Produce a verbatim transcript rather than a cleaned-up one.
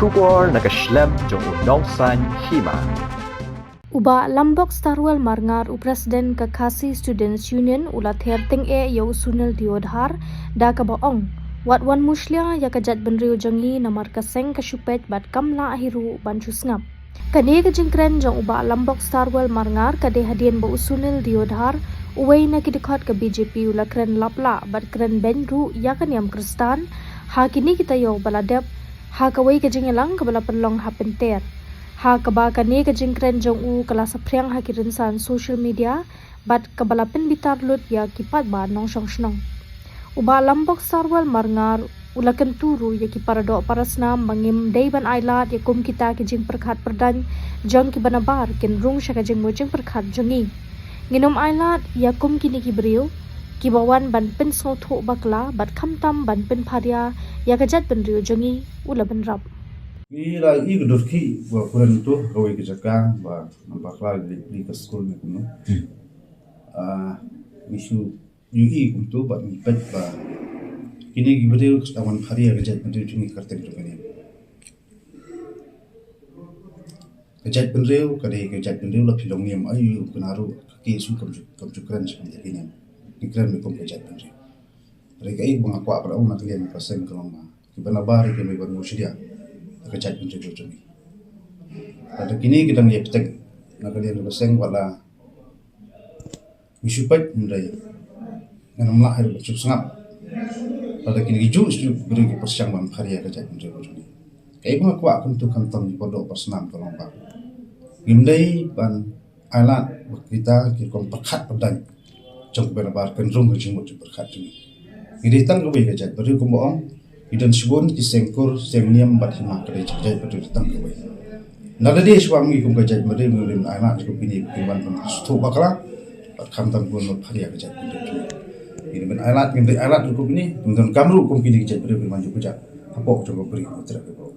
Khubor na ka shlem jong u Nongsaiñ Hima. U Bah Lambok Starwell Marngar, u President ka Khasi Students Union, u la ther tyngeh ïa u Sunil Deodhar da kaba ong, wat wan mushlia ïa ka jaitbynriew jong ngi namar ka seng ka shu peit bad kam lah hi ruh ban shu sngap. Kane ka jingkren jong u Bah Lambok Starwell Marngar ka dei hadien ba u Sunil Deodhar, uwei na ki dkhot ka B J P, u la kren lap lah bad kren beiñ ruh ïa ka niam Khristan ha kine ki taïew ba la dep, ha kawei ka jingïalang kaba la pynlong ha Pynter, ha kaba kane ka jingkren jong u ka la saphriang ha ki rynsan social media bad kaba la pynbitar lut ïa ki paidbah nongshong shnong. U Bah Lambok Starwell Marngar u la kyntu ruh ïa ki paradoh parasnam ba ngim dei ban ailad ïa kum kita ki jingpyrkhat pyrdaiñ jong kiba nabar kin rung sha ka jingmut jingpyrkhat jong ngi. Ngin ym ailad ïa kum kine ki briew kiba wan ban pynsngewthuh bakla bad khamtam ban pynpharia ïa ka jaitbynriew jong ngi, u la bynrap. Ngi la ïohi ka dur khih ba kren tu kawei ka jaka ba namar bakla ka skul ne kumno. Ah, ngi shu ïohi kumtu bad ngi peit ba kine ki briew ki sdang ban pharia ka jaitbynriew jong ngi kyrteng jong ka niam. Ka jaitbynriew ka dei ka jaitbynriew, la phi long niam aïu kane ruh ka KSU kam ju, kam ju kren sha kane ka niam. Ngi kren kum ka jaitbynriew. Hynrei kaei ba nga kwah ban ong na ka liang ka seng ka long ba kiba nabar ki mei ban mushlia ka jaitbynriew jong ngi. Lada kine ki dang ïa bteng na ka liang ka seng, wat la ngi shu peit, hynrei ngan ym lah hi ban shu sngap lada kine ki juh shu briew ki pyrshang ban pharia ka jaitbynriew jong ngi. Kaei ba nga kwah kumtu khamtam ki paradoh parasnam ka long ba ngim dei ban ailad ba kita ki rukom pyrkhat pyrdaiñ jong kiba nabar kin rung ka jingmut jingpyrkhat jong ngi. Ngi dei tang kawei ka jaitbynriew kumba ong, ki don shibun ki seng kur, seng niam bad hima, ka dei jaitbynriew tang kawei. Nalade shuwa ngi kum ka jaitbynriew ngim dei ban ailad kum kine ki wan ban sngewthuh bakla bad khamtam kum ban pharia ka jaitbynriew jong ngi. Ngim dei ban ailad, ngim dei ailad kum kine, ngim donkam ruh kum kine ki jaitbynriew ki wan ju kjat hapoh jong ka bri ka tyrek ka bro.